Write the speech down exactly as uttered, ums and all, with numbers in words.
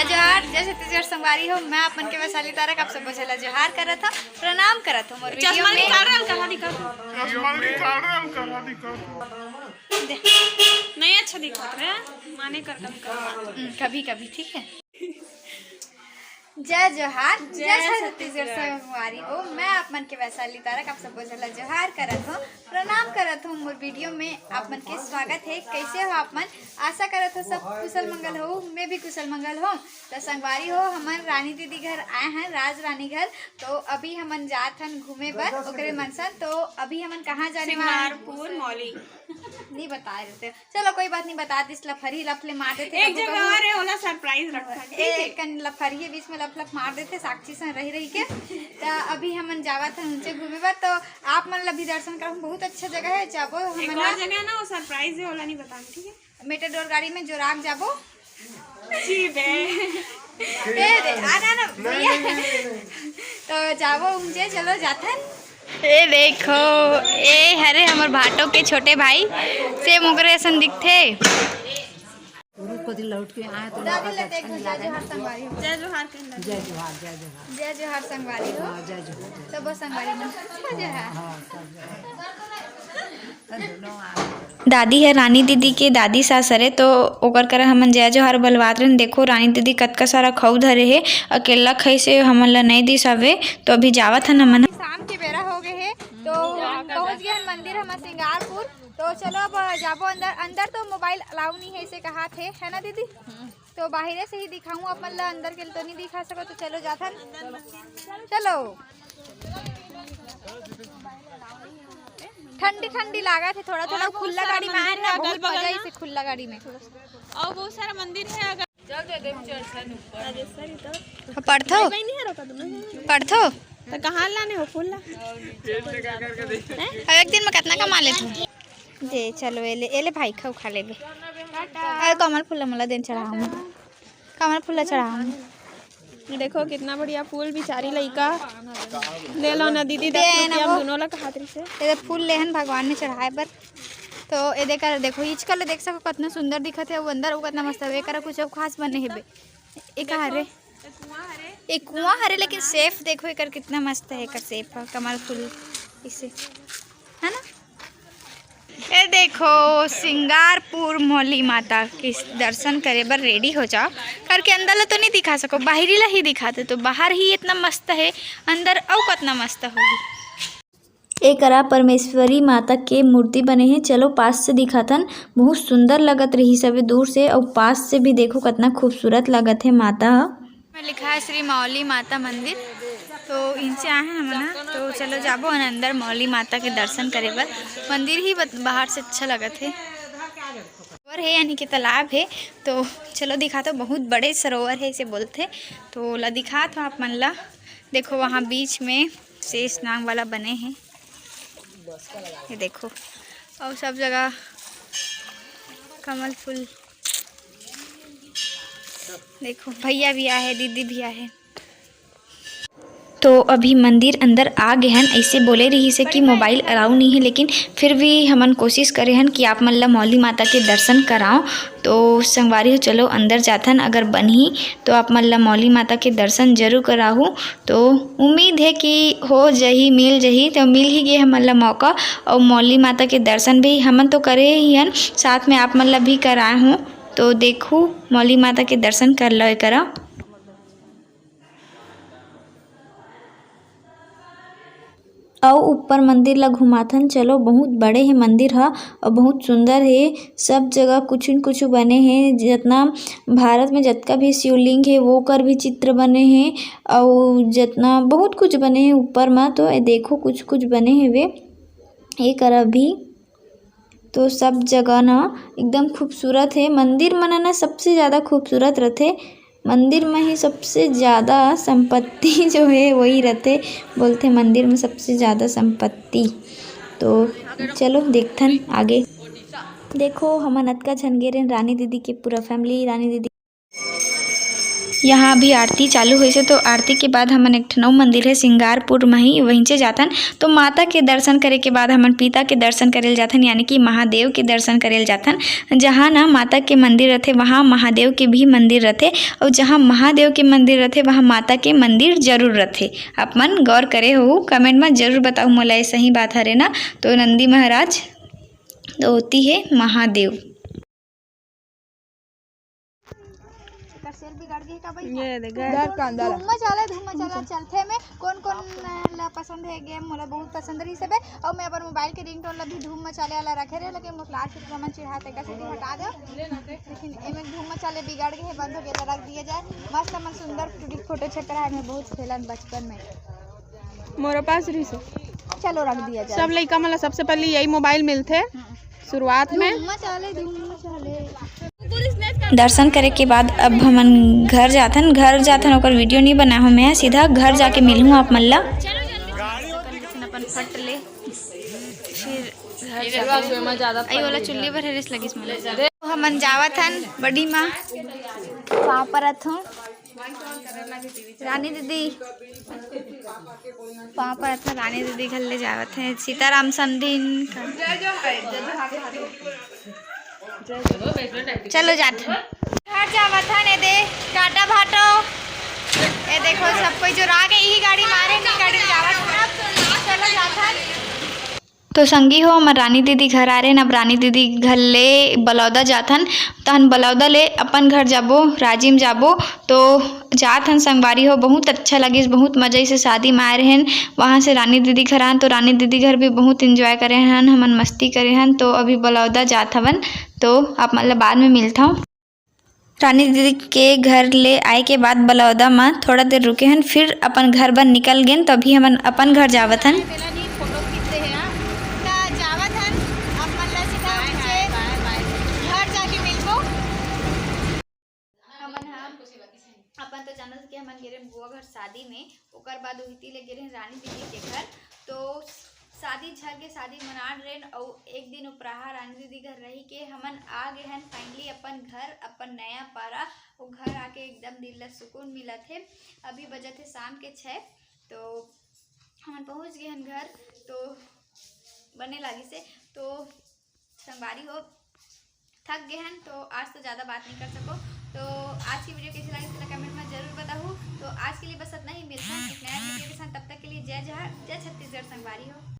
जोहार, जय छत्तीसगढ़ संगवारी हो। मैं आप मन के वैशाली तारक, आप सबो झन ला जोहार करत हूँ, प्रणाम करत हूँ। मोर वीडियो चश्मा में निकाल रहा है, कहाँ दिखा? चश्मा निकाल रहा है, कहाँ दिखा? नहीं अच्छा दिखा रहा है, माने कर कभी कर। हम्म, कभी कभी, ठीक है। जय जोहार, जय जय छत्तीसगढ़ छत्तीसगढ़। संगवारी हो। मैं आप मन के वैशाली तारक, आप सबो झन ला जोहार करत हूँ, प्रणाम करत हूँ। मोर वीडियो में आप मन के स्वागत है। कैसे हो आप मन? आशा करत हूँ सब कुशल मंगल हो, मैं भी कुशल मंगल हूँ। तो संगवारी हो, हमन रानी दीदी घर आए हैं, राज रानी घर। तो अभी हमन जात हन घूमे बर ओकरे मन सन। तो अभी हमन कहाँ जाने वाले हन? सिंगारपुर मौली। नहीं बता रहे थे। चलो कोई बात नहीं, बता दिस, लफरी लफले मार देथे एक कभू जगह कभू। और है, ओला सरप्राइज रखा, ठीक है? एक कन लफरी है, बीच में लफ लफ मार देथे साक्षी सन रही रही के। त अभी हमन जावत हन उनसे घूमे बर, तो आप मन ला भी दर्शन कराहूँ। बहुत अच्छा जगह है, जाबो एक हमन और ला। जगह है ना, वो सरप्राइज है, ओला नहीं बताना, ठीक है? मेटाडोर गाड़ी में जोराक जाबो। जी बे। ए दे, आ ना ना भैया। तो जाबो उनसे, चलो जाथन। ए देखो, ए हरे हमर भाटो के छोटे भाई, सेम ओकरे असन दिखथे। रूप कति लौट के आए तो दादी ला देखो, जय जोहार संगवारी हो। जय जोहार कहना। जय जोहार, जय जोहार। जय जोहार संगवारी हो। हाँ, जय जोहार, जय सबो संगवारी मन। जय जोहार। हाँ, सब जोहार। सब दोनों आ गए। दादी ह रानी दीदी के दादी सास हरे, तो ओकर करा हमन जय जोहार बलवात रहन। देखो रानी दीदी कतका सारा खऊ धरे हे, अकेला खई से हमन ला नइ दिस हवे। तो अभी जावत हन हमन। शाम के बेरा हो गए हे, तो हम पहुंच गए हन मंदिर हमर सिंगारपुर। तो चलो अब जाबो अंदर। अंदर तो मोबाइल अलाउ नहीं है, इसे कहा थे, है ना दीदी? तो बाहरे से ही दिखाऊं अपन ला, अंदर के तो नहीं दिखा सको। तो चलो जाथन, चलो। ठंडी ठंडी लागत हे, थोड़ा थोड़ा और बहुत खुला सारा गाड़ी में आए मंदिर ना, है, अगल बहुत बगल मजा ना। इसे खुला गाड़ी में। और बहुत सारा मंदिर है अगर पढ़थो? पढ़थो? तो कहाँ लाने हो फूल ला? अब एक दिन में कितना कमा लेथो? जे चलो, एले, एले भाई, खाऊ खा लेबे। अरे कमल फूल ला मोला देन चढ़ाऊँ। कमल फूल ला चढ़ाऊँ। ये देखो कितना बढ़िया फूल, बिचारी लइका। ले लो ना दीदी, दे दस ना रुपया वो। हम दोनों ला कहत रहिसे। ये फूल लेहन भगवान में चढ़ाए बर। तो ये देख, देखो, इचका ले देख सको, कितना सुंदर दिखत है वो अंदर, वो कितना मस्त है। एकरा कुछ अउ खास बने हेबे। एक हरे, एक कुआं हरे, लेकिन सेफ देखो, एकर कितना मस्त है, एकर सेफ है, कमल फूल इसे, है ना? ये देखो, सिंगारपुर मौली माता के दर्शन करे बर रेडी हो जाओ, करके अंदर ला तो नहीं दिखा सको, बाहरी ला ही दिखाते, तो बाहर ही इतना मस्त है, अंदर अउ कितना मस्त होगी। ए करा परमेश्वरी माता के मूर्ति बने हे। चलो पास से दिखाथन, बहुत सुंदर लगत रहिस हवे दूर से, अउ पास से भी देखो कितना खूबसूरत लगत हे माता ह। में लिखा है श्री मौली माता मंदिर, तो इनसे आए हैं हमन ह। तो चलो जाबो न अंदर मौली माता के दर्शन करे बर। मंदिर ही बत-, बाहर से अच्छा लगत हे। सरोवर है यानी कि तालाब है, तो चलो दिखाथो, बहुत बड़े सरोवर है इसे बोलथे। तो ला दिखाथो आप मन ला, देखो वहाँ बीच में शेष नाग वाला बने हे, ये देखो, अउ सब जगह कमल फूल। देखो भैया भी आहे, दीदी भी आहे। तो अभी मंदिर अंदर आ गे हन। ऐसे बोले रहिस हे कि मोबाइल अलाउ नहीं है, लेकिन फिर भी हमन कोशिश करे हन कि आप मन ला मौली माता के दर्शन कराओ। तो संगवारी हो, चलो अंदर जाथन, अगर बनही तो आप मन ला मौली माता के दर्शन जरूर कराहू। तो उम्मीद है कि हो जही, मिल जही, तो मिल ही गे हमन ला मौका। और मौली माता के दर्शन भी हमन तो करे ही हन, साथ में आप मन ला भी कराए हूँ। तो देखू, मौली माता के दर्शन कर लो एकरा। अउ ऊपर मंदिर ला घुमाथन। चलो, बहुत बड़े हे मंदिर ह अउ बहुत सुंदर हे। सब जगह कुछु न कुछु बने हे। जतना भारत में जतका भी शिवलिंग हे, वोकर भी चित्र बने हे। अउ जतना बहुत कुछ बने हे ऊपर म। तो ए देखो, कुछ कुछ बने हेवे ए करा भी। तो सब जगह न एकदम खूबसूरत हे। मंदिर मन न सबसे ज़्यादा खूबसूरत रथे। मंदिर में ही सबसे ज़्यादा संपत्ति जो हे, वही रथे। बोलथे मंदिर में सबसे ज़्यादा संपत्ति। तो चलो देखथन आगे। देखो, हमन अतका झन गे रहेन, रानी दीदी के पूरा फैमिली, रानी दीदी यहाँ अभी आरती चालू होइसे, तो आरती के बाद हमन एक ठन अउ मंदिर हे सिंगारपुर म ही, वहींचे जाथन। तो माता के दर्शन करे के बाद हमन पिता के दर्शन करे ल जाथन, यानी कि महादेव के दर्शन करे ल जाथन। जहाँ ना माता के मंदिर रथे, वहाँ महादेव के भी मंदिर रथे, अउ जहाँ महादेव के मंदिर रथे, वहाँ माता के मंदिर जरूर रथे। आप मन गौर करे होहू, comment म जरूर बताहू मोला, ये सही बात हरे ना। तो नंदी महाराज, तो ओती हे महादेव। एकर सेल बिगड़ गे का भाई? ये दे, घर का अंदर। धूम मचाले, धूम मचाला चलथे में। कोन कोन ला पसंद हे game? मोला बहुत पसंद रहिस हवे। अउ मैं अपन mobile के ringtone ला भी धूम मचाले वाला रखे रहे, लेकिन मोर class के मन चिढ़ाते का सीधी हटा दो। लेकिन एमे धूम मचाले बिगड़ गे हे, बंद हो गे, रख दिया जाए। मस्त मन सुंदर photo छप रहा है, मैं बहुत खेलन बचपन में। मोरो पास रहिस हे। चलो रख दिया जाए। सब लइका मन ला सबसे पहले यही mobile मिलथे। हाँ। शुरुआत में। धूम मचाले, धूम मचाले। दर्शन करे के बाद अब हमन घर जाथन, घर जाथन, ओकर video नहीं बनाए हो मैं, सीधा घर जाके मिलहूँ आप मन ला। अपन फट ले, फिर घर जाबो। आई वाला चुल्ली बर हरेस लगिस मोला। तो हमन जावत हन बड़ी माँ, पाँव परत हूँ। रानी दीदी, पाँव परत हन, रानी दीदी घर ले जावत हे। सीताराम समधिन का। चलो जात हन। घर जावत हन, ए दे टाटा भाटो। ए देखो सब कोई जुरा गे, यही गाड़ी मारे, नहीं गाड़ी में जावत हन। चलो जात हन। तो संगी हो, हमर रानी दीदी घर आ रहे हैं। अब रानी दीदी घर ले बलौदा जाथन, तहन बलौदा ले अपन घर जाबो, राजिम जाबो। तो जात हन संगवारी हो, बहुत अच्छा लगिस, बहुत मजा से शादी में आए रहन। वहाँ से रानी दीदी घर आन, तो रानी दीदी घर भी बहुत enjoy करे हन, हमन मस्ती करे हन। तो अभी बलौदा जात हवन, तो आप मन ला बाद में मिलता हूँ। रानी दीदी के घर ले आए के बाद बलौदा म थोड़ा देर रुके हन, फिर अपन घर बर निकल गेन। तो अभी हमन अपन घर जावत हन। तेला नी फोटो खींचते हे, हाँ। त जावत हन, अपन ला सीधा पीछे घर जाके मिलबो। हमन ह, अपन तो जानत कि हमन गे रहेन बुआ घर शादी में, ओकर बाद उहिती ले गे रहेन रानी दीदी के घर। तो शादी झर के शादी मनान रेन, अउ एक दिन उपराहा रानी दीदी घर रही के हमन आ गे हन finally अपन घर, अपन नया पारा। वो घर आके एकदम दिल ला सुकून मिलत हे। अभी बजत हे शाम के छः, तो हमन पहुँच गे हन घर, तो बने लागिस हे। तो संगवारी हो, थक गे हन, तो आज तो ज़्यादा बात नहीं कर सको। तो आज की video कैसी लगी, तेला comment में जरूर बताहू। तो आज के लिए बस इतना ही, मिलते हैं एक नया video के साथ। तब तक के लिए जय जोहार, जय छत्तीसगढ़ संगवारी हो।